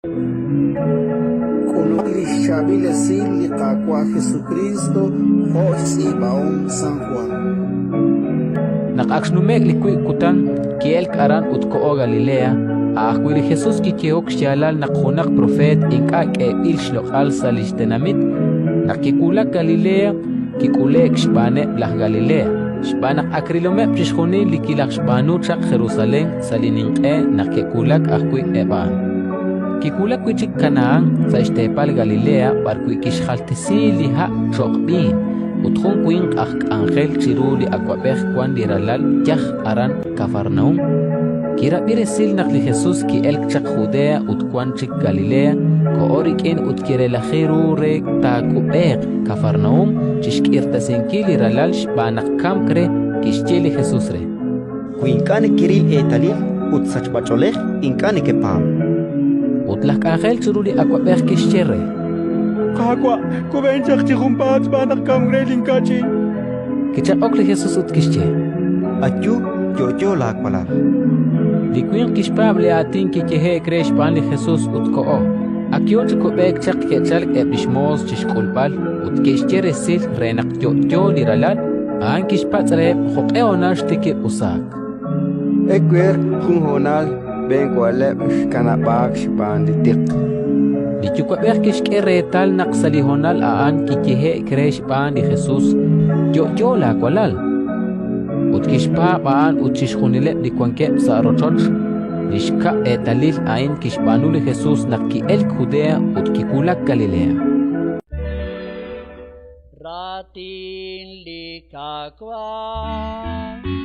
K'ulumaq li xChaab'il Esil li Qaawa' Jesukriist jo' xtz'iib'ahom San Jwan. Naq ak xnume'k li wiib' kutan, ki'elk aran ut koho Galilea. A' ajwi' li Jesus kiyehok xyaalal naq junaq propeet ink'a' k'eeb'il xloq'al sa' li xtenamit. Naq kiwulak Galilea, kik'ule'k xb'aaneb' laj Galilea, xb'aan naq ak rilomeb' chixjunil li kilajxb'aanu chaq Jerusalén sa' li ninq'e naq ke'wulak ajwi' eb' a'an. Kiwulak wi' chik Kanahán sa' xteepal Galilea b'arwi' kixjaltesi li ha' cho'q b'iin, ut jun winq aj k'anjel chiru li awab'ej wank li ralal yaj aran Kafarnaúm. Kirab'i resil naq li Jesus ki'elk chaq Judea ut wank chik Galilea, koho rik'in ut kirelaji ru re taakub'eeq Kafarnaúm chi xk'irtasinkil li ralal xb'aan naq kamk re. Kixye li Jesus re: Wi ink'a' nekeril eetalil ut sachb'ach'oolej, ink'a' nekepaab'. Ut laj k'anjel chiru li awab'ej kixye re: Qaawa', kub'en chaq chi junpaat xb'aan naq kamk re linkach'in. Kichaq'ok li Jesus ut kixye: Ayu, yo'yo laawalal. Li winq kixpaab' li aatin kiyehe'k re xb'aan li Jesus ut koho. Ak yo chi kub'eek chaq ke'chalk eb' li xmoos chi xk'ulb'al ut ke'xye resil re naq yo'yo li ralal. A'an kixpatz' reheb' jo'q'e honal xtikib' usaak. Ewer jun hoonal b'enwa'leb' xkanab'aak xb'aan li tiq. Li yuwa'b'ej kixk'e reetal naq sa' li honal a'an kiyehe'k re xb'aan li Jesus: Yo'yo laawalal. Ut kixpaab' a'an ut chixjunileb' li wankeb' sa' rochoch. Li xkab' eetalil a'in kixb'aanu li Jesus naq ki'elk Judea ut kiwulak Galilea. Raatin li Qaawa'.